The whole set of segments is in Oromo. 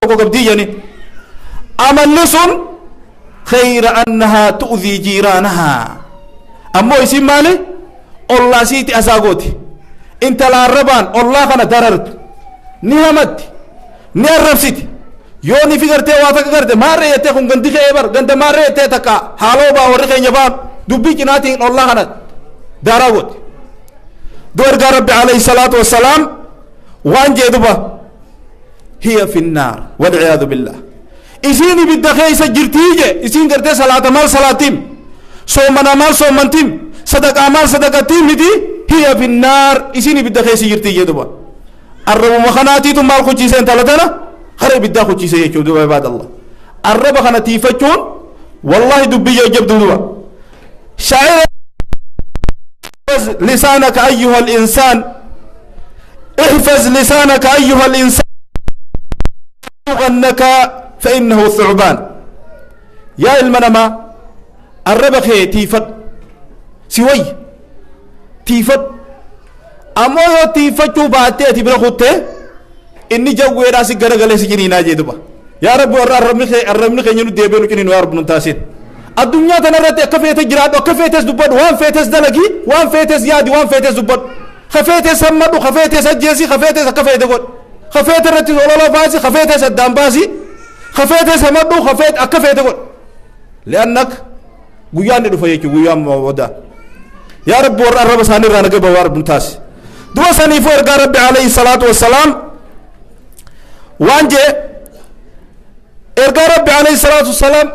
Tokko qabdii jedhani. Amalli sun khayra annahaa tu'dhii jiiraanahaa. Ammoo isiin maali? Ollaa isiiti asaa gooti. Intala arrabaan ollaa kana darartu. Ni hamatti. Ni arrabsiti. Yoo ni fi gartee waa takka garte maarree jettee kun gandi kee bar ganda maarree jettee takka haaloo baa warri keenya baan dubbii cinaatiin ollaa kana daaraa gooti. Duu ergaa Rabbi alayhi salaatu wassalaam waan jee duba hiya finnaar walciyaadu billah isiin ibidda keessa jirtii je isiin gartee salaata maal salaattiim soomana maal soomantiim sadaqaa maal sadaqattiim miti hiya finnaar isiin ibidda keessa jirtii je duba arrabuma kanaatiitu maal kuchiise intala tana kara ibiddaa kuchiise jechuu duba ibaadallah arraba kana tiifachuun wallahi dubbii jajjabduu duba shaacira لسانك أيها الإنسان احفظ لسانك أيها الإنسان غنك فإنه ثعبان. Yaa ilma namaa, arraba kee tiifadhu, si wayya tiifadhu. Ammoo yoo tiifachuu baattee ati bira kuttee inni jawweedhaa si garagalee si ciniinaa jee duba. Yaa Rabbi, warra arrabni keenya nu deebi'ee nu ciniinu yaa Rabbi nun taasin. Addunyaa tana irratti akka feete jiraadhu, akka feetes dubbadhu, waan feetes dalagi, waan feetes yaadi, waan feetes dubbadhu, ka feetes hammadhu, ka feetes ajjeesi, ka feetes akka feete godhu, ka feete irratti olola baasi, ka feetes addaan baasi, ka feetes hamadhu, ka feete akka feete godhu, li'annak guyyaan ni dhufa jechuudha, guyyaan boodaa. Yaa Rabbi, warra arraba isaanii irraa naga bahu yaa Rabbi nu taasi. Duba saniifuu ergaa Rabbi alayhi salaatu wassalaam waan jee, ergaa Rabbi alayhi salaatu wassalaam,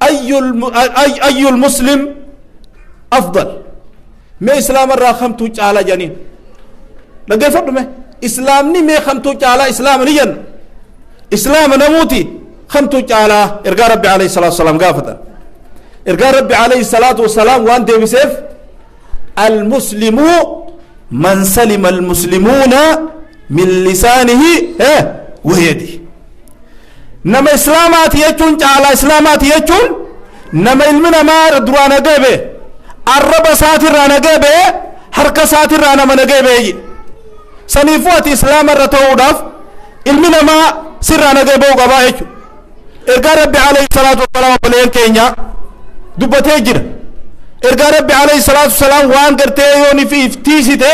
ayyul muslim afdal? Mee islaama irraa kamtuu caala jedhaniin. Dhaggeeffadhu, mee islaamni mee kamtuu caalaa? Islaama ni jenna, islaama namuuti kamtuu caalaa? Ergaa Rabbi alayhi salaatu wassalaam gaafatan. Ergaa Rabbi alayhi salaatu wassalaam waan deebiseef: المسلم من سلم المسلمون من لسانه ويده. Nama islaamaati jechuun, caalaa islaamaati jechuun, nama ilmi namaa duraa nagee bee arraba isaatirraa nagee bee harka isaatirraa nama nagee bee. Saniifuu ati islaama irra ta'uudhaaf ilmi namaa sirraa nagee ba'uu qabaa jechuudha. Ergaa Rabbi alayhi salaatu wassalaam obboleen keenya dubbatee jira. Ergaa Rabbi alayhi salaatu wassalaam waan gartee yoo ni fi iftiisite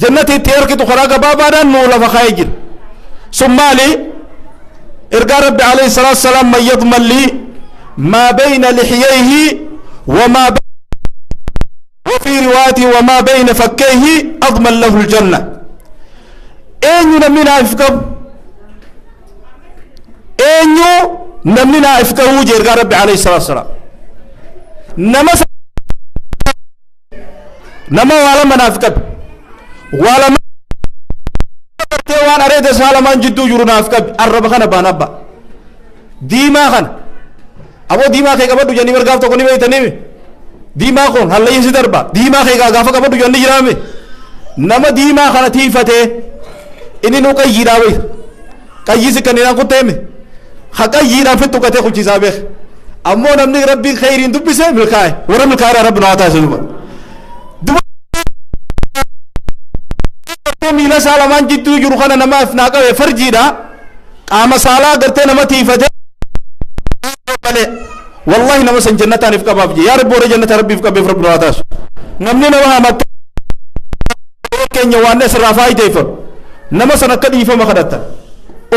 jannati itti ergitu karaa gabaabaadhaan nuu lafa kaa'ee jira. Sun maali? Ergaa Rabbi alayhi salaatu wassalaam: من يضمن لي ما بين لحييه وما وفي رواية وما بين فكيه أضمن له الجنة. Eenyu namni naaf qabu? Eenyu namni naaf qabuu jee ergaa Rabbi alayhi salaatu wassalaam. Nama waa lama naaf qabe, waa lama gartee waan areeda isaa lamaan jidduu jiru naaf qabe. Arraba kana baan abba diimaa kana, aboo diimaa kee qabadhu jennii bargaaf tokko ni beeytanii. Diimaa kun hallayyi si darba, diimaa kee gaafa qabadhu jenni jiraame. Nama diimaa kana tiifatee inni nu qayyiidhaa beeka, qayyii si kanninaan kutteeme ha qayyiidhaan fittu qatee kuchiisaa beeka. Ammoo namni Rabbiin khayriin dubbise milkaa'e, warra milkaa'e Rabbi nu haa taasisu. Duba miila isaa lamaan jidduu jiru kana namaaf naa qabe, farjiidha, qaama saalaa gartee nama tiifate malee, wallahi nama san jannataaniif qabaaf je. Yaa Rabbi, warra jannata Rabbiif qabeef Rabbi nu haa taasisu. Namni nama hamatte keenya waan asirraa faayideeffatu nama san akka dhiifama kadhatan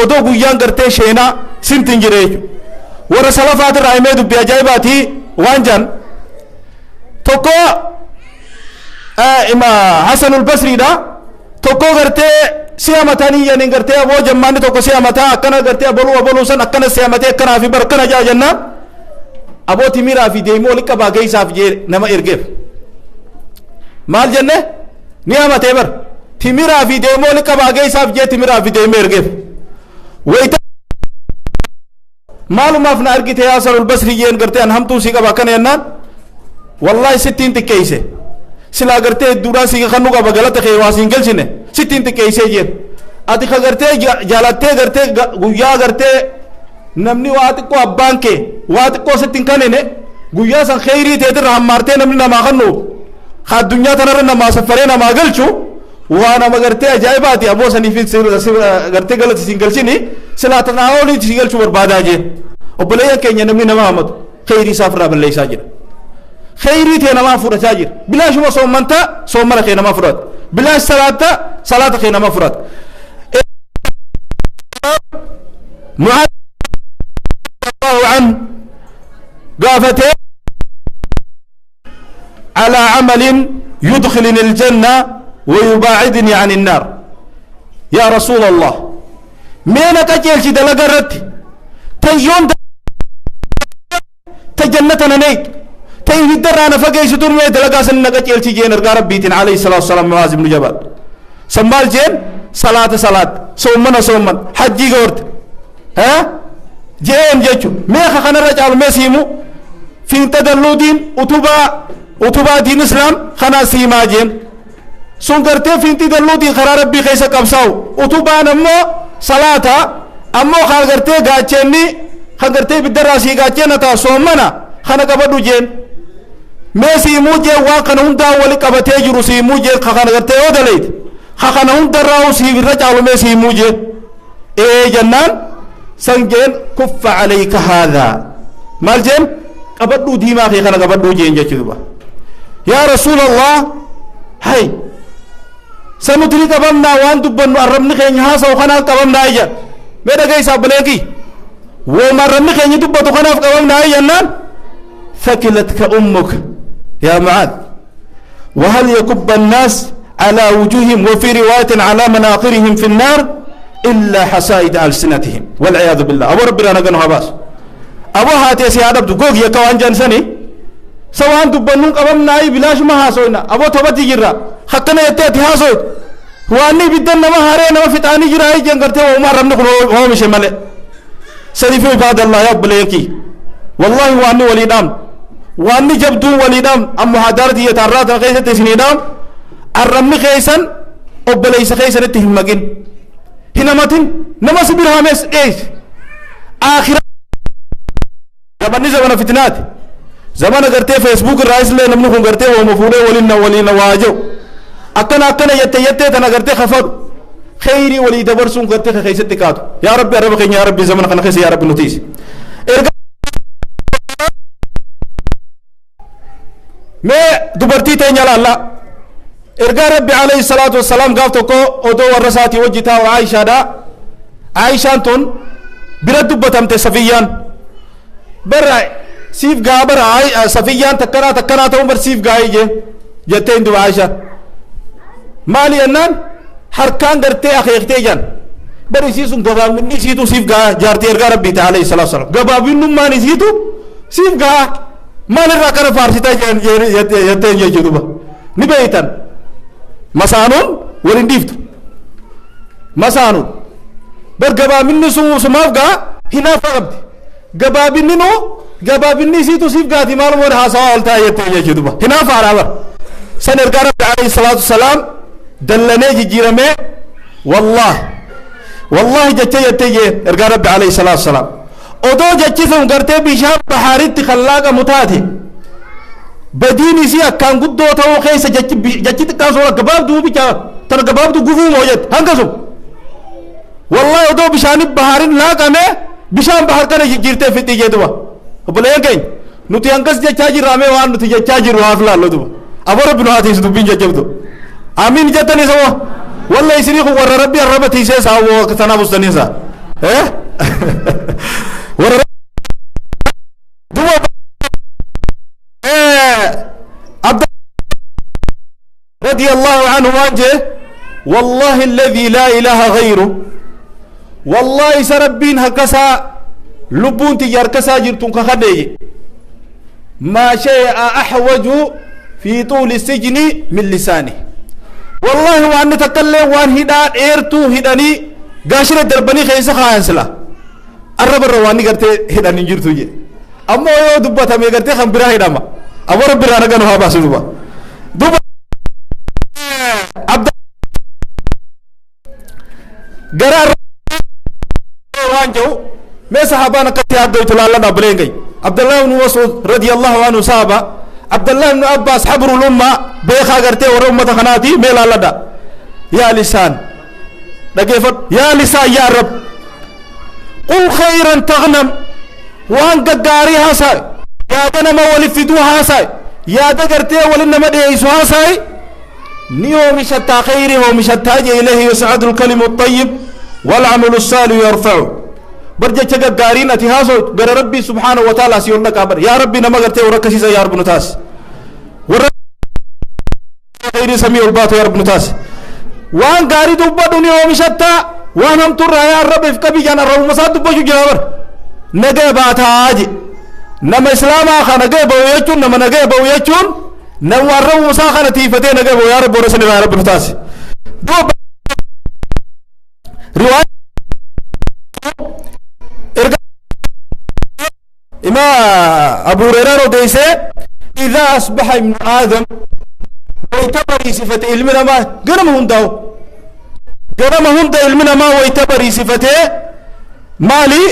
odoo guyyaan gartee sheenaa simti hin jire jechuudha. Warra salafaatirraa himee dubbii ajaa'ibaatii waan jaan tokko ima Hasanul Basriidha. Tokko gartee si hamatanii jedhaniin, gartee aboo jammaanni tokko si hamataa akkana, gartee abaluu abaluu san akkana si hamatee akkanaa fi barkana jaa jennaan, aboo timiraa fi deemuu walitti qabaa geessaaf jee nama ergeef. Maal jenne? Ni hamatee bar timiraa fi deemuu walitti qabaa geessaaf jee timiraa fi deemee ergeef. Wayita maalumaaf na argite yaa Hasanul Basri jeen, gartee an hamtuu si qaba akkana jennaan, wallahi sittiin xiqqeeyse, silaa gartee hedduudhaan si kannu qaba, galata kee waa siin galchine, sittiin xiqqeeysee jeen. Ati ka gartee jaalattee gartee guyyaa gartee namni waa xiqqoo abbaan kee waa xiqqoo sitti hin kanine, guyyaa san kheyrii teetirra hammaartee namni namaa kannu ka addunyaa tanarra namaa saffaree namaa galchu. Waa nama gartee ajaa'ibaati ammoo saniif gartee galata isin galchini silaa tanaa olitti isin galchuu barbaadaa jeen. Obboleeyyan keenya, namni nama hamatu kheyrii isaa ofirraa balleessaa jira. Kheyrii tee namaa fudhachaa jira. Bilaashuma soommantaa, soommana kee namaa fudhata. Bilaash salaattaa, salaata kee namaa fudhata. Mu'aaz الله عنه gaafatee: على عمل يدخلني الجنة ويباعدني عن النار يا رسول الله. Mee na qajeelchi dalaga irratti tayyoon ta jannata na neeytu, ta ibiddarraa na fageessitu, mee dalagaa san na qajeelchi jeen. Ergaa Rabbiitiin عليه الصلاة والسلام Mu'aaz ibnu Jabal san maal jeen? Salaata salaat, soommana soomman, hajjii goorte jeen jechu. Mee ka kanarra caalu mee siimu fiinxa dalluutiin utubaa diin Islaam kanaa siimaa jeen. Sun gartee fiinxi dalluutiin karaa Rabbii keessa qabsaa'u, utubaan ammoo salaata, ammoo kan gartee gaacheenni kan gartee ibiddarraa sii gaacheena ta'a soommana kana qabadhu jeen. Mee siimuu jeen, waan kana hundaa wali qabatee jiru siimuu jeen. Ka kana gartee yoo dalayte ka kana hundarraa siif irra caalu mee siimuu jeen. Ee jennaan san jeen: كف عليك هذا. Maal jeen? Qabadhuu diimaa kee kana qabadhuu jeen jechuudha. يا رسول الله, hay sanuti ni qabamnaa, waan dubbannu arrabni keenya haasa'u kanaaf qabamnaa ija. Mee dhageessaa obboleekii, wooma arrabni keenya dubbatu kanaaf qabamnaa jennaan: ثكلتك أمك يا معاذ، وهل يكب الناس على وجوههم، وفي رواية على مناخرهم، في النار إلا حصائد ألسنتهم، والعياذ بالله. أبو ربنا نقنها باس أبو هاتي سيادة goog yakka waan jansani sa waan dubbannuun qabamnaayi. Bilaashuma haasoyna aboo, tophatti jirra. Akkana jettee ati haasoytu waan ibiddan nama haree nama fixaanii jira jeen gartee wauma arrabni kun oomishe malee sadiif. عباد الله, yaa obboleeyyii, والله waanni walii dhaam, waanni jabduun walii dhaam ammoo hadaarati yataarraa tana keessatti isinii dhaam: arrabni keessan obboleeysa keessanitti hin maqin, hin hamatin. Nama si bira hamees dheeysi. Aakhira zamanni zamana fitnaati, zamana gartee Facebook irraa islee namni kun gartee wooma fuudhee waliin waliin waa jiru. Akkana akkana jette jettee tana gartee kafadhu, kheyrii walii dabarsuun gartee ka keessatti kaatu. Yaa Rabbi, arraba keenya, yaa Rabbi, zamana kana keessa, yaa Rabbi, nutiisi erga. Mee dubartii teenya laalla. Ergaa Rabbi عليه الصلاة والسلام gaaf tokko odoo warra isaatii wajji taa'u Aayishaadha. Aayishaan tun bira dubbatamte. Safiyyaan bara siif gaa bara Safiyyaan takkanaa takkanaa ta'uun bar siif gaa ije jetteen. Duba Aayishaan maali jennaan harkaan gartee akeektee jan bar isii sun gabaabinni isiitu siif gaa. Jaartii ergaa Rabbiiti عليه الصلاة والسلام, gabaabinnummaan isiitu siif gaa, maalirraa akkana faarsitaa jetteen jechuu. Duba ni beeytan, masaanuun walin dhiiftu. Masaanuun bar gabaabinni sumaaf gaa, hinaafa qabdi. Gabaabinni nuu gabaabinni isiitu siif gaati, maaluma haasawaa ol taa'e jettee jechuu. Duba hinaafaadha bar san. Ergaa Rabbi عليه الصلاة والسلام dallanee jijjiiramee: والله والله jecha jettee jee. Ergaa Rabbi عليه الصلاة والسلام odoo jechi sun gartee bishaan bahaaritti kallaaqamu taate, badiin isii akkaan guddoo ta'uu keessa jechi xiqqaan sun gabaabduu bicha tana gabaabduu gufuu moo jette hanga sun wallahi odoo bishaani bahaarin laaqame bishaan bahar kana jijjiirtee fixii jee. Duba obboleeyyan keenya, nuti hangas jechaa jirra. Amee waan nuti jechaa jirru haaf laallo. Duba aboo Rabbi nu haa tiisu. Dubbiin jajjabdu amiin jettanii sama walla isinii kun warra Rabbi arraba tiisee isaa tanaaf ustanii isaa warra duba. عبد رضي الله عنه وانجه: والله الذي لا إله غيره، والله سربين هكسا لبون تجار كسا جرتون كخدي، ما شيء أحوج في طول السجن من لسانه. والله وأن تكلم وأن هدا إيرتو هداني قاشرة دربني خيسا خانسلا الرب الرواني قرتي هداني جرتو جي، أما يو دبتا مي قرتي خنبرا هداما. أبو ربي رانا كانوا هابا سدوبا. دوبا عبد قرار waan jedhu mee sahaabaan akkatti yaaddoytu laalladha. Obboleen gay, Abdallah ibn Mas'ud رضي الله عنه, sahaba Abdallah ibn Abbas, حبر الأمة, beekaa gartee warra ummata kanaati, mee laalladha. Yaa lisaan, dhageeffadhu, yaa lisaan, yaa rab, qul khayran taghnam. Waan gaggaarii haasa'i, yaada nama wali fiduu haasa'i, yaada gartee wali nama dhiyeessu haasa'i, ni oomishattaa, khayrii oomishattaa jee. Ilayhi yas'adu al-kalimu at-tayyib wal-amalu as-salihu yarfa'u. Bar jecha gaggaariin ati haasawtu gara Rabbii subhaanahu wa ta'ala si ol dhaqaa bar. Yaa Rabbi, nama gartee warra akkasiisa yaa Rabbi nu taasi, warra khayrii samii ol baatu yaa Rabbi nu taasi. Waan gaarii dubbadhu, ni oomishattaa. Waan hamtuurraa yaa Rabbi if qabii jaan. Arrabuma isaa dubbachuu jira bar, nagaa baataa je. Nama islaamaa kana nagaa ba'u jechuun, nama nagaa ba'u jechuun nama arrabuma isaa kana tiifatee nagaa ba'u. Yaa Rabbi, warra sanirraa yaa Rabbi nu taasi. Duuba riwaaya erga ima Abu Hurairaan odeessee, إذا أصبح ابن آدم, wayta bariisifate ilmi namaa, ganama hundaa'u, ganama hunda ilmi namaa wayta bariisifatee maali?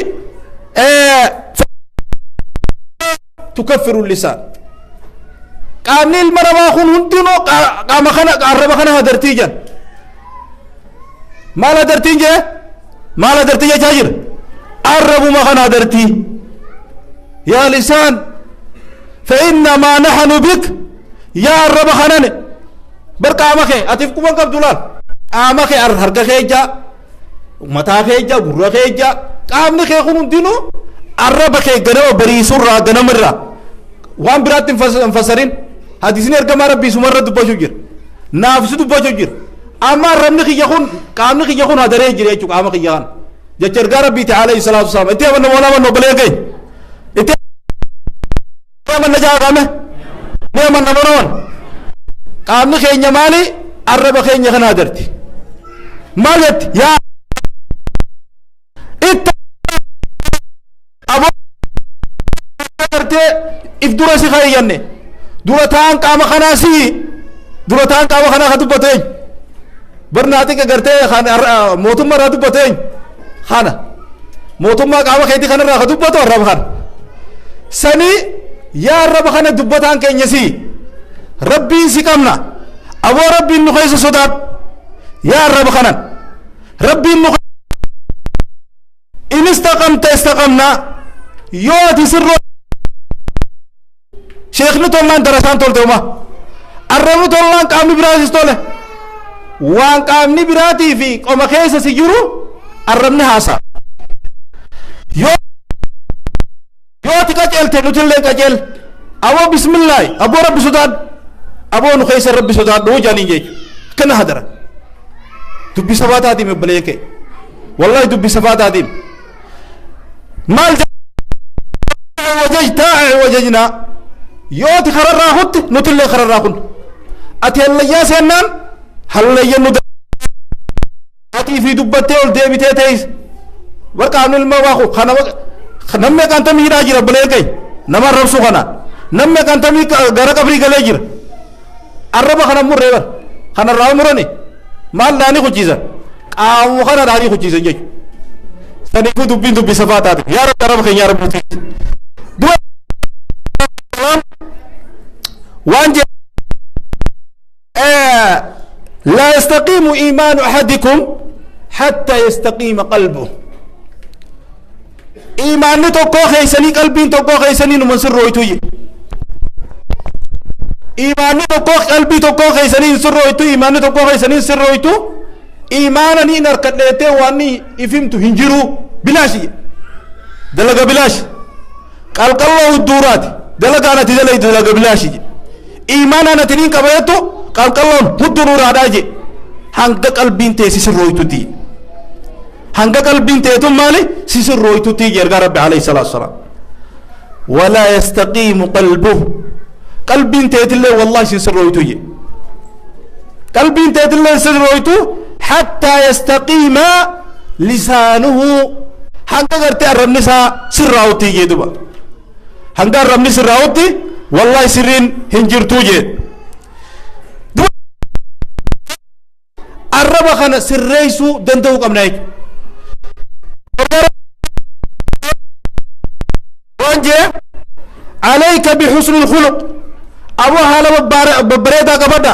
تكفر اللسان. Qaamni ilma namaa kun hundinuu qaama kana, arraba kana hadartii jan. Maal hadartiin jee? Maal hadartii jechaa jira? Arrabuma kana hadartii. يا لسان فإنما نحن بك. Yaa arraba kanane bar, qaama kee atiif quban qabdu laal. Qaama kee, harka kee ijaa, mataa kee ijaa, gurra kee ijaa, qaamni kee kun hundinuu arraba kee ganama bariisurraa, ganamarraa waan biraatti hin fassarin. Hadiisni ergamaa Rabbii sumarra dubbachuu jira, naafsi dubbachuu jira. Amma arrabni kiyya kun, qaamni kiyya kun hadaree jira jechuudha, qaama kiyya kana jecha ergaa Rabbiiti alayhi salaatu wasalaam. Itti amanna moolaa amanna? Obbolee keenya, itti amanna jaaqame ni amanna monoon. Qaamni keenya maali? Arraba keenya kana hadarti. Maal jetti? Yaa itti aboo gartee if dura si kaayyanne, dura ta'an qaama kanaa, si dura ta'an qaama kanaa ka dubbatu eenyu? Barnaatika gartee mootummaa irraa dubbatu eenyu? Kana mootummaa qaama keetii kanarraa ka dubbatu arraba kana sanii. Yaa arraba kana, dubbataan keenya si, Rabbiin si qabna. Aboo, Rabbiin nu keessa sodaadhu. Yaa arraba kanan, Rabbiin nu إن استقمت استقمنا. Yoo ati sirroo, sheekni tollaan, darasaan tolte, uma arrabni tollaan, qaamni biraatis tole. Waan qaamni biraatii fi qoma keessa si jiru arrabni haasa. Yoo ati qaceelte, nutillee qaceel. Aboo, bismillaahi, aboo, Rabbi sodaadhu, aboo, nu keessa Rabbi sodaadhu jaaniin jechu. Akkana hadara dubbi sabaa taatiin obbolee kee, wallahi dubbi sabaa taatiin. Maal wajajtaa wajajnaa? Yoo ati kararraa kutte, nutillee kararraa kun. Ati hallayyaa seennaan hallayya nu atii fi dubbattee ol deebitee teeyse. Barqaamni ilma waaku kana namni qantamii hidhaa jira, obbolee kee, nama arrabsuu kanaan namni qantamii gara qabrii galee jira. Arraba kana murree bar, kanarraa murani maal dhaanii kuchiisan? Qaamu kana dhaanii kuchiisan jechuudha. Saniifuu dubbiin dubbii safaa taate. Yaa Rabbi, arraba keenya yaa Rabbi nuti dura waan jedhe: لا يستقيم إيمان أحدكم حتى يستقيم قلبه. Iimaanni tokkoo keeysanii, qalbiin tokkoo keeysanii numan sirrooytu. Iimaanni tokkoo qalbii tokkoo keeysanii hin sirrooytu. Iimaanni tokkoo keeysanii hin sirrooytu. Iimaana ni hin harkadheetee waan ifimtu hin jiru, bilaashi, dalaga bilaashi, qalqalloo hudduuraati. Dalagaan ati dalaytu dalaga bilaashi. Iimaanaan ati niin qaba jettu qalqalloon hudduuraadhaa je, hanga qalbiin tee si sirrooytutti, hanga qalbiin teetun maali si sirrooytutti ergaa Rabbi alayhi salaatu wasalaam. ولا يستقيم قلبه, qalbiin teetillee wallahi sin sirrooytu je, qalbiin teetillee sirrooytu حتى يستقيم لسانه, hanga gartee arrabni isaa sirraa'utti jee. Duba hanga arrabni sirraa'utti wallahi sirriin hin jirtuu jee. Arraba kana sirreessuu danda'uu qabna jechuudha. Waan jee: عليك بحسن الخلق. Aboo, haala babbareedaa qabadha,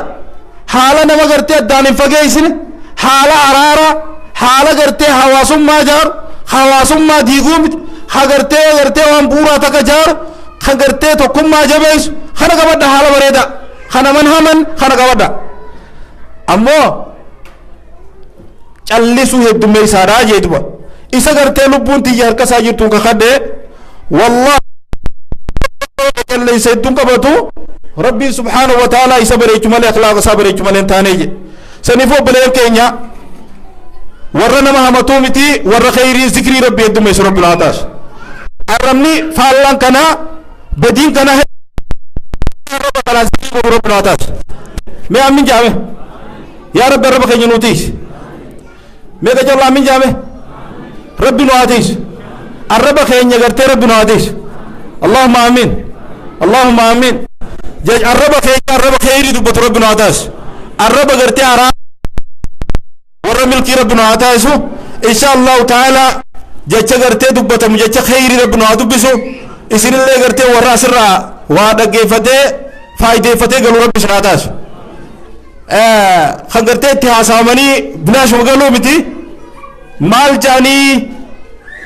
haala nama gartee addaan hin fageessine. Haala araara, haala gartee hawaasummaa jaaru, hawaasummaa diiguu miti, ha gartee waan bu'uuraa takka jaaru, kan gartee tokkummaa jabeessu kana qabadha. Haala bareedaa kana man haman kana qabadha. Ammoo callisuu heddummeessaadha jee duba. Isa gartee lubbuun tiyya harka isaa jirtuun kakadhe, wallahi calleessa hedduun qabatu. Rabbiin subhaanahu wa ta'ala isa bareechu malee, akhlaaqa isaa bareechu malee hin taane jedhe. Saniifuu obboleeyyan keenya, warra nama hamatuu miti, warra kheyrii zikrii Rabbii heddummeessu Rabbi haa taasisu. Arrabni faallaan kanaa, badiin kanaa, arraba kanaa zikrii godhu Rabbi haa taasisu. Mee amin jaame. Yaa Rabbi, arraba keenya nuu tiisi. Mee qacallaa amin jaame. Rabbi nu haa tiisu. Arraba keenya gartee Rabbi nu haa tiisu. Allahumma amin, Allahumma amin. Arraba keenya arraba kheyrii dubbatu Rabbi nu haa taasisu. Arraba gartee araa warra milkii Rabbi nu haa taasisu, insha Allahu ta'ala. Jecha gartee dubbatamu, jecha kheyrii Rabbi nu haa dubbisu. Isinillee gartee warra asirraa waa dhaggeeffatee faayideeffatee galu Rabbi isin haa taasisu. Kan gartee itti haasa'amanii bilaashuma galuu miti. Maal jedhanii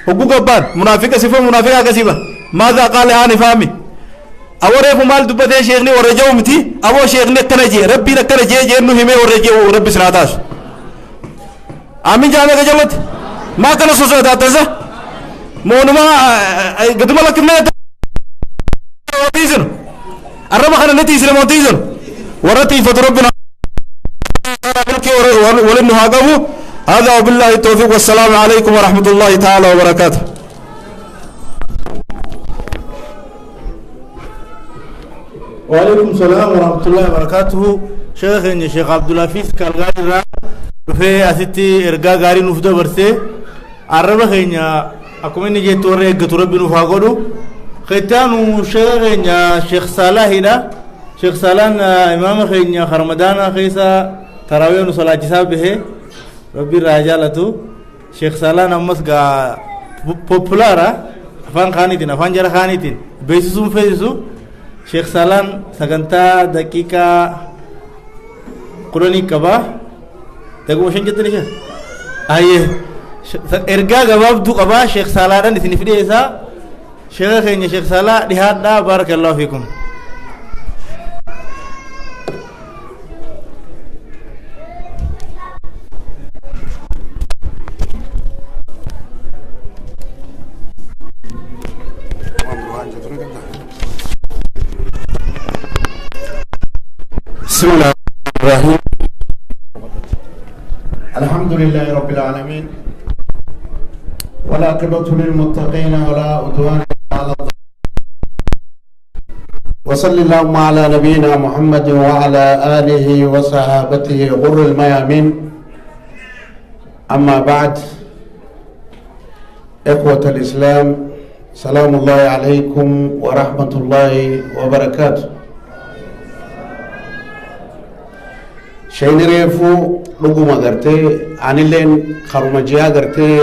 hogguu gabbaan munaafiqa sifa munaafiqa akkasii ba maadhaa qaale haani faami awareefu maal dubbatee sheekni warra jedhu miti. Aboo, sheekni akkana jee, Rabbiin akkana jee jeen nu himee warra jedhu Rabbi isin haa taasisu. Amin jaamee qajallotti. Maa akkana sosodaattansa moonuma gaduma lakkifnee tiisinu arraba kana ni tiisine moo tiisinu warra tiifatu Rabbi walin nu haa qabu. هذا وبالله التوفيق، والسلام عليكم ورحمة الله تعالى وبركاته. وعليكم السلام ورحمة الله وبركاته. شيخ شيخ عبد الحفيظ كالغاري dhufee asitti ergaa gaarii nuuf dabarse. Arraba keenya akkuma inni jettu warra eeggatu Rabbi nuuf haa godhu. Kitaanu sheekha keenya Sheekh Saalaahidha. Sheekh Saalaan imaama keenya Ramadaana keessa taraawii nu salaachisaa bahe, Rabbi irraa jaalatu. Sheekh Saalaan ammas gaa popular afaan kaaniitiin, afaan jara kaaniitiin beeksisuun feesisu. Sheekh Saalaan sagantaa daqiiqaa 10 qaba. 5 jettani sheekh? Ayyee, ergaa gabaabduu qabaa. Sheekh Saalaadhaan isiniif dhiyeessaa. Sheekha keenya Sheekh Saalaa, dhihaadhaa. Baarakallahu fiikum. بسم الله الرحيم. الحمد لله رب العالمين، والعاقبة للمتقين، ولا عدوان على الظالمين، وصل اللهم على نبينا محمد وعلى آله وصحابته غر الميامين. أما بعد، إخوة الإسلام، سلام الله عليكم ورحمة الله وبركاته. Shayni reefuu dhuguma gartee anilleen karuma ji'a gartee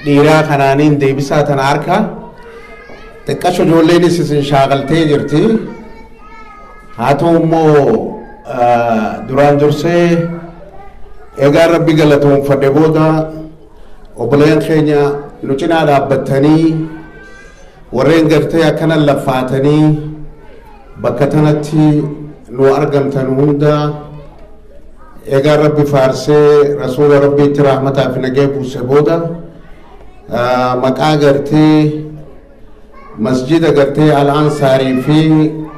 dhiiraa kanaaniin deebisaa tana harka xiqqasho ijoolleenis isin shaakaltee jirti. Haa ta'u immoo duraan dursee eegaan Rabbi galatoonfadhe booda, obboleen keenya nu cinaa dhaabbattanii, warreen gartee akkana laffaatanii bakka tanatti nu argamtan hunda, eegaan Rabbi faarsee rasuula Rabbiitti rahmataa fi nagee buuse booda, maqaa gartee masjida gartee Al Ansaarii fi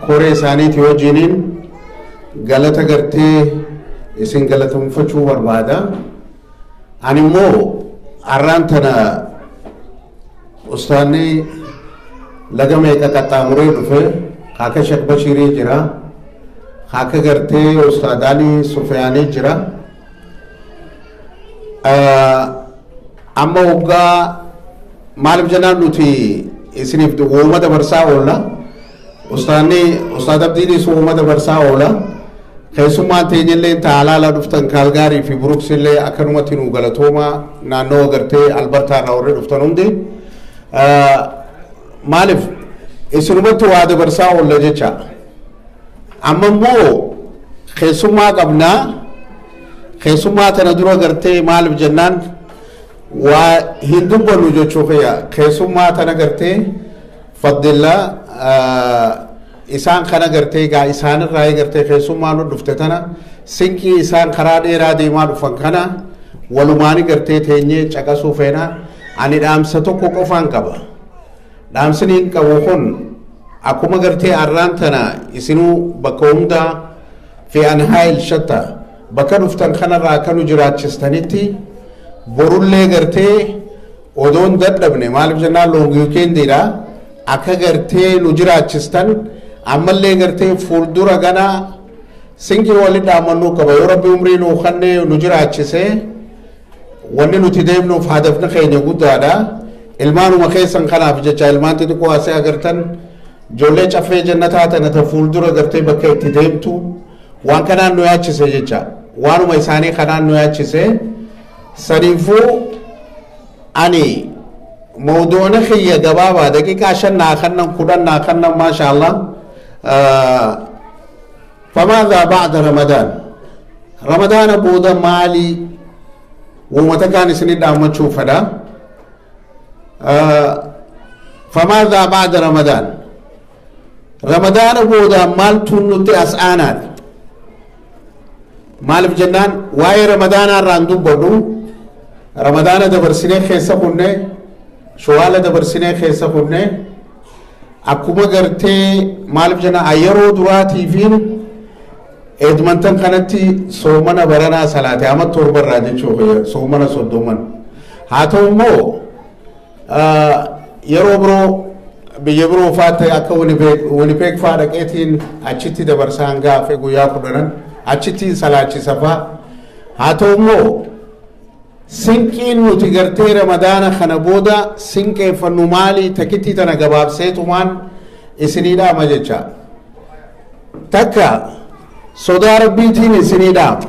koree isaaniiti wajjiniin galata gartee isin galateeffachuu barbaada. Ani immoo har'aan tana ustaanni laga meeqa qaxxaamuree dhufe, kaaka Sheekh Bashirii jira, kaaka gartee Ustaad Alii Sufiyaanii jira. Amma waggaa maaliif jennaan nuti isiniif uuma dabarsaa oolla. Ustaanni Ustaad Abdiinis uuma dabarsaa oola. Keessummaan teenyallee taalaala dhuftan, Kaalgaarii fi Buruksillee akkanumatti nu galatooma, naannoo gartee Albartaa irraa warri dhuftan hundi. Maaliif isinumatti waa dabarsaa oolla jecha. Amma immoo keessummaa qabnaa. Keessummaa tana dura gartee maaliif jennaan waa hin dubbannu jechuu kiyya. Keessummaa tana gartee faddilla isaan kana gartee gaa isaanirraa gartee keessummaa nu dhufte tana sinqii isaan karaa dheeraa deemaa dhufan kana walumaani gartee teenyee caqasuu feena. Ani dhaamsa tokko qofaan qaba. Dhaamsni hin qabu kun akkuma gartee arraan tana isinuu bakka hundaa fi anhaa'il shatta bakka dhuftan kanarraa akka nu jiraachistanitti borullee gartee odoon dadhabne, maaliif jennaan long weekendiidha, akka gartee nu jiraachistan ammallee gartee fuuldura ganaa sinqii walitti dhaamannuu qaba. Yoo Rabbi umrii nuu kennee nu jiraachise, wanni nuti deemnuuf hadafni keenya guddaadha. Ilmaanuma keessan kanaaf jecha, ilmaan xixiqqoo asii agartan, ijoollee caffee jannataa tana ta fuuldura gartee bakka itti deemtu waan kanaan nu yaachise jecha, waanuma isaanii kanaan nu yaachise. Saniifuu ani mawduu'ni kiyya gabaabaa, daqiiqaa 5 naa kannan, 10 naa kannan, maasha Allah. فماذا بعد رمضان؟ رمضان booda maalii? Uummata kaan isinii dhaammachuu fedha. فماذا بعد رمضان؟ Ramadaana booda maaltu nutti as aanaadha? Maaliif jennaan waa'ee Ramadaanaa irraan dubbadhu. Ramadaana dabarsinee keessa kunne, Shawaala dabarsinee keessa kunne, akkuma gartee maaliif jennaan yeroo duraatiifiin Edmonton kanatti soomana baranaa salaate ama 7rraa jechuu, soomana 30. Haa ta'u immoo yeroo biroo biyya biroo faatte akka Winnipeg faa dhaqeetiin achitti dabarsaan gaafe guyyaa 10 achittiin salaachisa faa. Haa ta'u immoo sinqiin nuti gartee Ramadaana kana booda sinqeeffannu maalii? Takittii tana gabaabseetumaan isinii dhaama jecha. Takka sodaa Rabbiitiin isinii dhaama,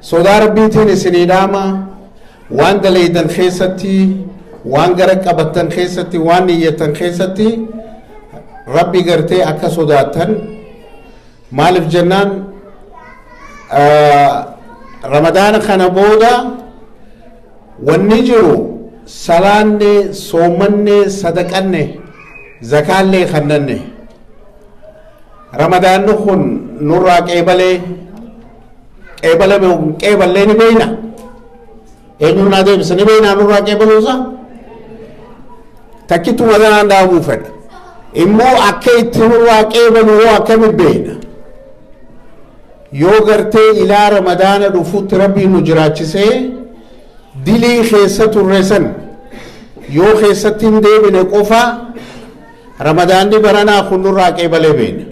sodaa Rabbiitiin isinii dhaama. Waan daleeydan keessatti, waan gara qabattan keessatti, waan niyyattan keessatti Rabbi gartee akka sodaattan. Maaliif jennaan Ramadaana kana booda wanni jiru salaanne, soomanne, sadaqanne, zakaallee kannanne. Ramadaanni kun nurraa qeebalee qeebalame qeeballee ni beeyna. Eenyuun naa deebisa? Ni beeynaa nurraa qeebaluusa? Takkituma tanaan dhaabuu fedha. Immoo akka itti nurraa qeebalu hoo akkami beeyna? Yoo gartee ilaa Ramadaana dhufutti Rabbiin nu jiraachisee dilii keessa turre san yoo keessatti hin deebine qofa Ramadaanni baranaa kun nurraa qeebalee beeyna.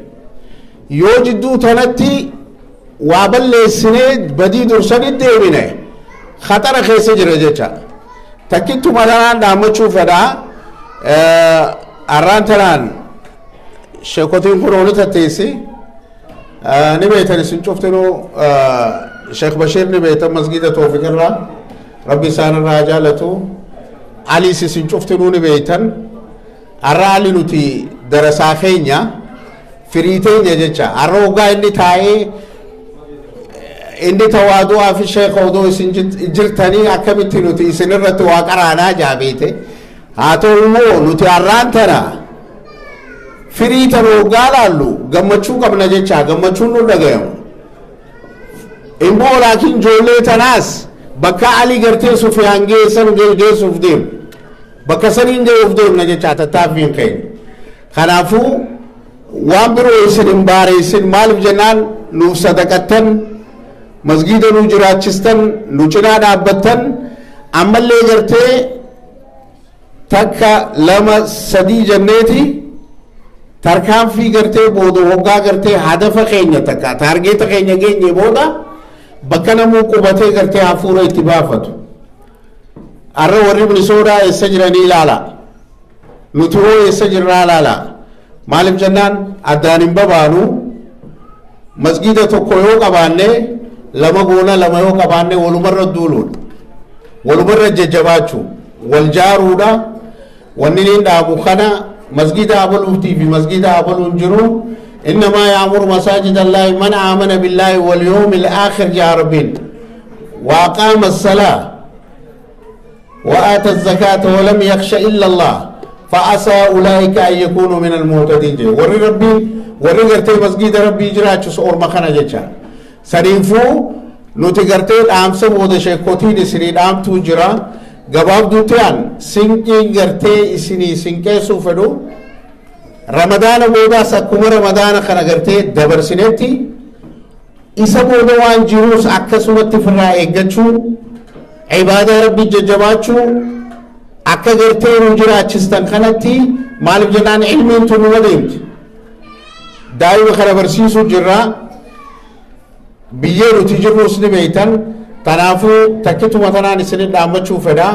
Yoo jidduu tanatti waa balleessinee badii dursanii deebine, khaxara keessa jira jecha. Takkituma tanaan dhaammachuu fedhaa. Arraan tanaan sheekotiin kun oolu tatteessi ni beektan isin cuftinuu. Sheekh Bashiir ni beektan, masgiida Toofiq irraa, Rabbi isaan irraa jaalatu. Aliis isin cuftinuu ni beektan. Har'a Ali nuti darasaa keenya, firii teenya jecha. Har'a hoggaa inni taa'ee inni tawaadu'aa fi sheeka odoo isin jirtanii akkamitti nuti isin irratti waa qaraanaa jaabeete. Haa ta'u immoo nuti har'aan tana firii tana hoggaa laallu gammachuu qabna jecha, gammachuun nu dhagayamu. Immoo laakiin ijoollee tanaas bakka Ali gartee Sufiyaan geessan geessuuf deemu, bakka saniin ga'uuf deemna jecha tattaaffiin keenya. Kanaafuu waan biroo isin hin baareessin. Maaliif jennaan nuuf sadaqattan, masgiida nu jiraachistan, nu cinaa dhaabbattan. Ammallee gartee takka, lama, sadii jenneeti tarkaanfii gartee booda hoggaa gartee hadafa keenya takka target keenya geenye booda bakka namuu qubatee gartee hafuura itti baafatu. Arra warri Minisoodaa eessa jiranii ilaala, nuti hoo eessa jirraa ilaala. Maaliif jennaan addaan hin babaanu. Masgiida tokko yoo qabaanne lama goona, lama yoo qabaanne walumarra duuluudha, walumarra jajjabaachuu, wal jaaruudha. Wanni niin dhaabu kana masgiida abaluutii fi masgiida abaluun jiru. إنما يعمر مساجد الله من آمن بالله واليوم الآخر يا ربين وأقام الصلاة وآتى الزكاة ولم يخش إلا الله فعسى أولئك أن يكونوا من المهتدين. وري ربي وري غرتي مسجد ربي جراچس اور مخنا جچا سريفو nuti gartee dhaamsa booda sheekotiin isinii dhaamtuu jira. Gabaabduu ta'an sinqiin gartee isinii sinqeessuu fedhu ramadaana boodaas akkuma ramadaana kana gartee dabarsinetti isa booda waan jiruus akkasumatti firraa eeggachuu, ibaadaa rabbii jajjabaachuu, akka gartee nu jiraachistan kanatti. Maaliif jennaan ilmiin tun numa deemti. Daa'ima kana barsiisuu jirra, biyyee nuti jirrus ni beeytan. Kanaafuu takkituma tanaan isin dhaammachuu fedha.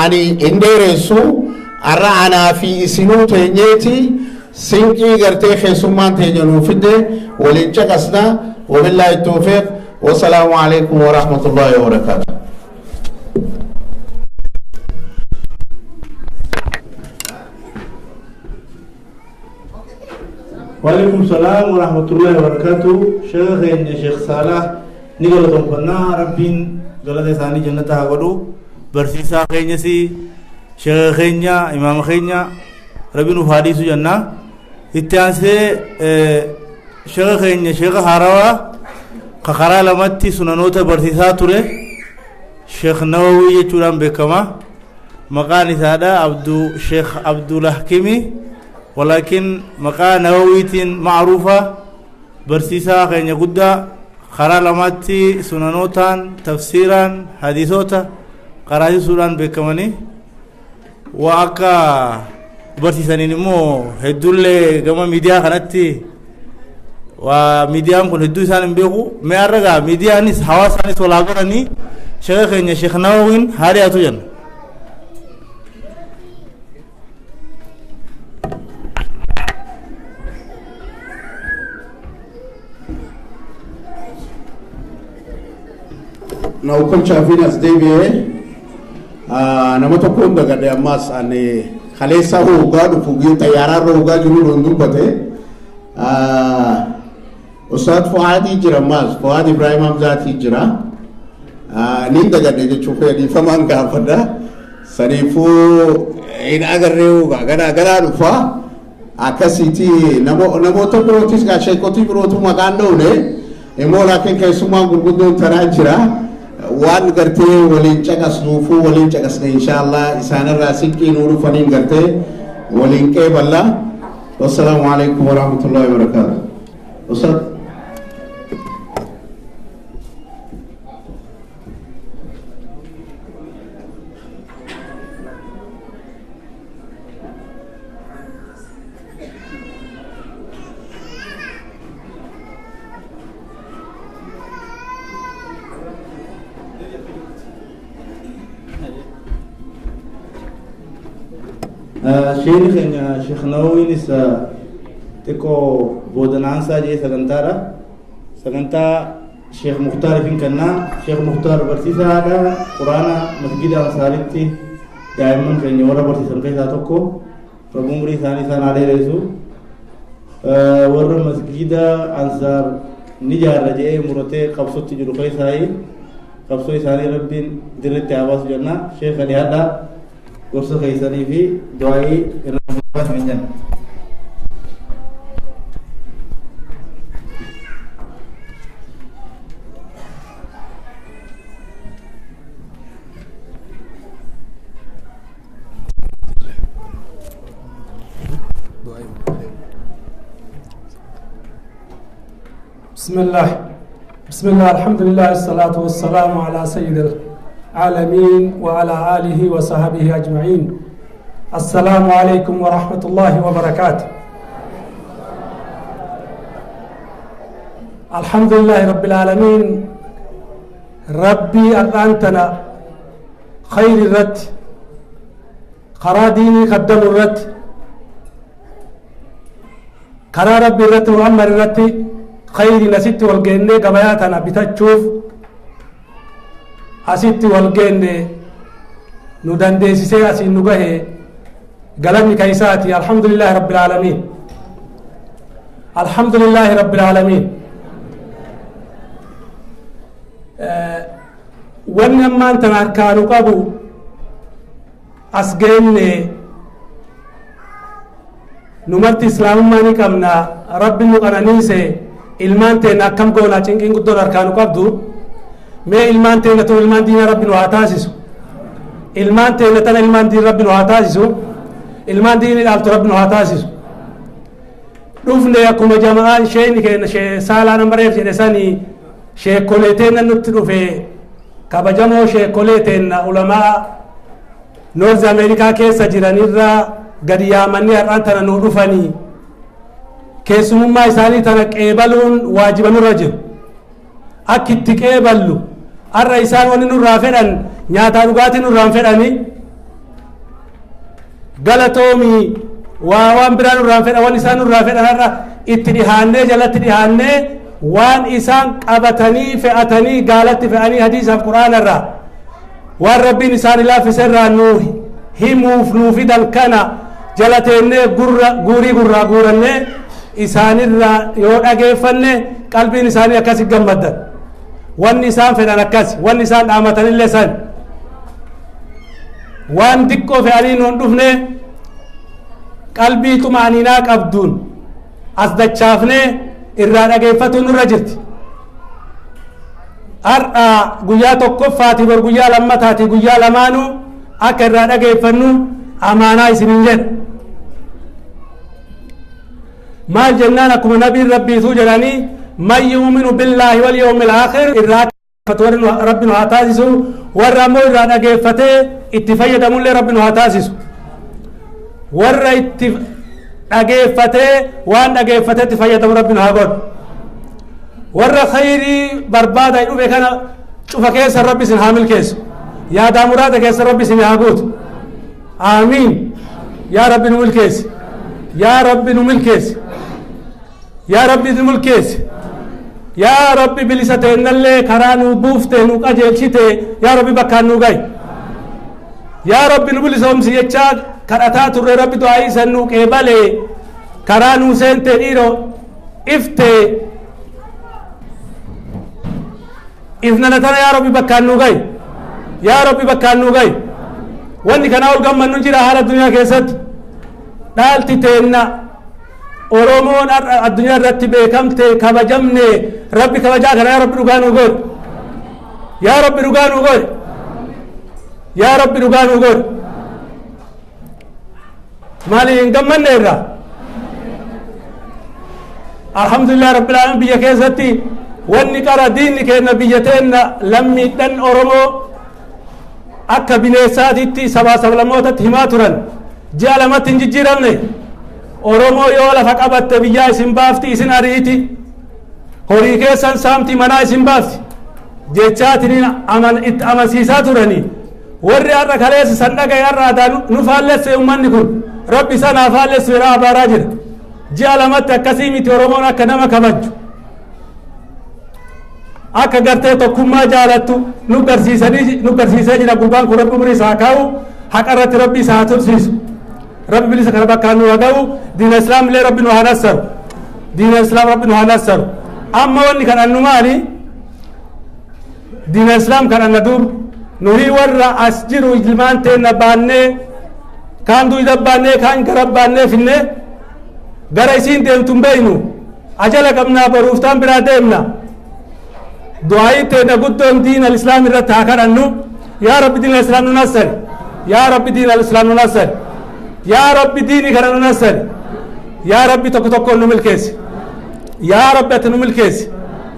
Ani hin dheeressu. Har'a anaa fi isinuu teenyeeti sinqii gartee keessummaan teenya nuu fidde waliin caqasna. Wabillaahi tawfiiq, wasalaamu alaikum warahmatullaahi wabarakaatu. وعليكم السلام ورحمة الله وبركاته. شيخ شيخ صالح نقول لكم ربين غلط ثاني جنة هقولوا برسيسا خينيسي شيخ خينيا إمام خينيا ربين فادي سجنة إتيانسي شيخ خينيا شيخ هاروا خخرا لمتي سننوتا برسيسا توري شيخ نووي يچوران بكما مقاني سادا عبدو شيخ عبد الحكيمي ولكن مقا نوويتين معروفة برسيسا خينيا قدا خرا لماتي سننوتان تفسيرا حديثوتا قراتي سوران بكماني وأكا برسيسانين مو هدول كما ميديا خناتي وميديا كن هدو سان بيقو ما أرجع ميديا نيس حواسانيس ولا غراني شيخ شيخ نووين هاري أتوجن. Na hukumcha as deebi'ee nama tokko hunda gadhe ammaas ani kaleessa hoogaa dhufu xayyaaraarra hoogaa jiru hin dubbate. Ustaad Fuhaadii jira, ammaas Fuhaad Ibrahim Hamzaatii jira. Niin dagadhe jechuuf dhiifamaan gaafadha. Saniifuu hin agarree hoogaa garaa garaa dhufa akkasiiti. Namoota birootis gaa sheekotii birootu maqaan dhoone immoo laakiin keessumaan gurguddoon tanaa jira. Waan gartee waliin caqasnuufuu waliin caqasne inshaallah isaanirraa sinqii nuu dhufaniin gartee waliin qeeballa. Wassalaamu alaikum warahmatullahi wabarakaatu. Ustaad. Sheekh Sheekh Nawawiinis xiqqoo boodanaan jee sagantaadha. Sagantaa Sheekh Mukhtaar ifin kennaa. Sheekh Mukhtaar barsiisaadha. Quraana masgida Ansaaritti daa'imman keenya warra barsiisan keessaa tokko. Rabbi umurii isaanii isaan haa dheeressu. Warra masgida Ansaar ni jaarra jedhee muratee qabsootti jiru keessaayi. Qabsoo isaanii Rabbiin dirritti haa baasu jenna. Sheekh dhiyaadhaa. Gorsa keessanii fi du'aayii irra hin jenna. بسم الله، بسم الله، الحمد لله، الصلاة والسلام على سيد العالمين وعلى آله وصحبه أجمعين. السلام عليكم ورحمة الله وبركاته. الحمد لله رب العالمين. ربي أنتنا خير الرد خراديني قدم الرد كرا ربي الرد وأمر الرد خير نسيت والجنة قبياتنا بتشوف asitti wal geenne nu dandeessisee asiin nu gahe galanni ka isaati. Alhamdulillahi rabbil aalamiin. Alhamdulillahi rabbil aalamiin. Wanni ammaan tana harkaanu qabu as geenne numarti islaamummaa ni qabna. Rabbi nu qananiise. Ilmaan teenna akkam goonaa? Cinqiin guddoon harkaanu qabdu. Mee ilmaan teenna tun ilmaan diina rabbi nu haa taasisu. Ilmaan teenna tana ilmaan diin rabbi nu haa taasisu. Ilmaan diinii dhaaltu rabbi nu haa taasisu. Dhufne akkuma jama'aan sheeni keenya saalaa nambareef jedhe sanii, sheekolee teenna nutti dhufe, kabajamoo sheekolee teenna ulamaa North America keessa jiranirraa gadi yaamanii har'aan tana nuu dhufanii, keessumummaa isaanii tana qeebaluun waajiba nurra jiru. Akki itti qeeballu, har'a isaan wanni nurraa fedhan nyaataa dhugaatii nurraan fedhanii, galatoomii waa waan biraa nurraan fedhan. Waan isaan nurraa fedhan har'a itti dhihaannee, jalatti dhihaannee, waan isaan qabatanii fe'atanii gaalatti fe'anii hadiisaaf quraanarraa waan rabbiin isaan laaffise irraa nuu himuuf nuu fidan kana jala teennee gurra guurii gurraa guurannee isaanirraa yoo dhageeffanne, qalbiin isaanii akkasi gammaddan. Wanni isaan fedhan akkas, wanni isaan dhaamatanillee san. Waan diqqoo fe'anii nuun dhufne, qalbii xumaaninaa qabduun as dachaafnee irraa dhageeffatuun nurra jirti. Har'a guyyaa tokkoffaati, bor guyyaa lammataati. Guyyaa lamaanuu akka irraa dhageeffannu amaanaa isinin jedha. Maal jennaan, akkuma nabiin rabbiituu jedhanii, man yu'minu billaahi wal yawmil aakhir irraa warri rabbi nu haa taasisu. Warra ammoo irraa dhageeffatee itti fayyadamullee rabbi nu haa taasisu. Warra itti dhageeffatee waan dhageeffatee itti fayyadamu rabbi nu haa godhu. Warra khayrii barbaada dhufe kana cufa keessa rabbi isin haa milkeessu. Yaadaa muraada keessa rabbi isin haa guutu. Aamiin. Yaa rabbi nu milkeessi, yaa rabbi nu milkeessi, yaa rabbi nu milkeessi. Yaa rabbi, bilisa teennallee karaa nu buufte, nu qajeelchite, yaa rabbi bakkaan nu gahi. Yaa rabbi nu bilisoomsi jechaa kadhataa turre. Rabbi du'aayii san nu qeebale, karaa nu seente, dhiiro ifte ifnana tana. Yaa rabbi bakkaan nu gahi, yaa rabbi bakkaan nu gahi. Wanni kanaa ol gammannu jira? Haala addunyaa keessatti dhaalti teenna Oromoon har'a addunyaa irratti beekamte, kabajamne. Rabbi kabajaa kana yaa rabbi dhugaa nu godhi, yaa rabbi dhugaa nu godhi, yaa rabbi dhugaa nu godhi. Maali, hin gammanne irraa? Alhamdulillah rabbil alamin. Biyya keessatti wanni qara diinni kenna biyya teenna lammiidhan Oromoo akka bineensaatitti sabaa sablammootatti himaa turan ji'a 2tti hin jijjiiramne. Oromoo yoo lafa qabatte biyyaa isin baafti, isin ariiti, horii keessan saamti, manaa isin baafti jechaatiniin aman itti amansiisaa turanii. Warri har'a kaleessa san dhagaye har'a aadaa nu faallesse. Ummanni kun rabbi isa naa faallessu jedhaa abaaraa jira. Ji'a 2tti akkasii miti. Oromoon akka nama kabajju, akka gartee tokkummaa jaalattu nu garsiisanii, nu garsiisee jira. Gurbaan kun rabbi umurii isaa kaa'u, haqa irratti rabbi isaa haa tursiisu. Rabbi bilisa kana bakkaan nu haa ga'u. Diina islaam illee rabbi nu haa nassaru. Diina islaam rabbi nu haa nassaru. Amma wanni kadhannu maali? Diina islaam kadhanna. Dur nuyi warra as jiru ilmaan teenna baannee, kaan duyda baannee, kaan gara baannee finne, gara isiin deemtu hin beeynu. Ajala qabnaa, boruuftaan biraa deemna. Du'aayii teenya guddoon diin al-islaam irratti haa kadhannu. Yaa rabbi diin al-islaam nu nassari, yaa rabbi diin al-islaam nu nassari, yaa rabbi diinii kana nu nassari. Yaa rabbi tokko tokkoon nu milkeessi. Yaa rabbi ati nu milkeessi.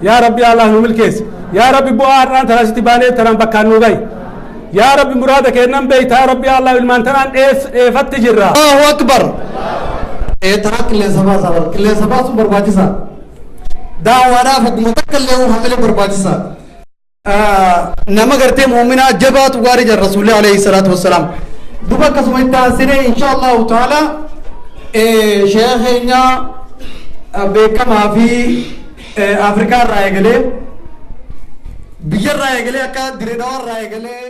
Yaa rabbi allah nu milkeessi. Yaa rabbi bu'aa har'aan tana asitti baanee tanaan bakkaan nu gahi. Yaa rabbi muraada kennan beeyta. Yaa rabbi allah ilmaan tanaan dheefatti jirra. Allahu akbar. Taraa qilleensa baasaa bara. Qilleensa baasuun barbaachisaa. Daawaadhaaf akkuma takka illee hamilee barbaachisaa. Nama gartee muuminaa jabaatu gaarii jira Rasuulli alayhi salaatu wassalaam. Duba akkasuma itti aansinee insha Allahu ta'ala sheekha keenya beekamaa fi Afrikaa irraa eegalee, biyya irraa eegalee, akka Direedawaa irraa eegalee.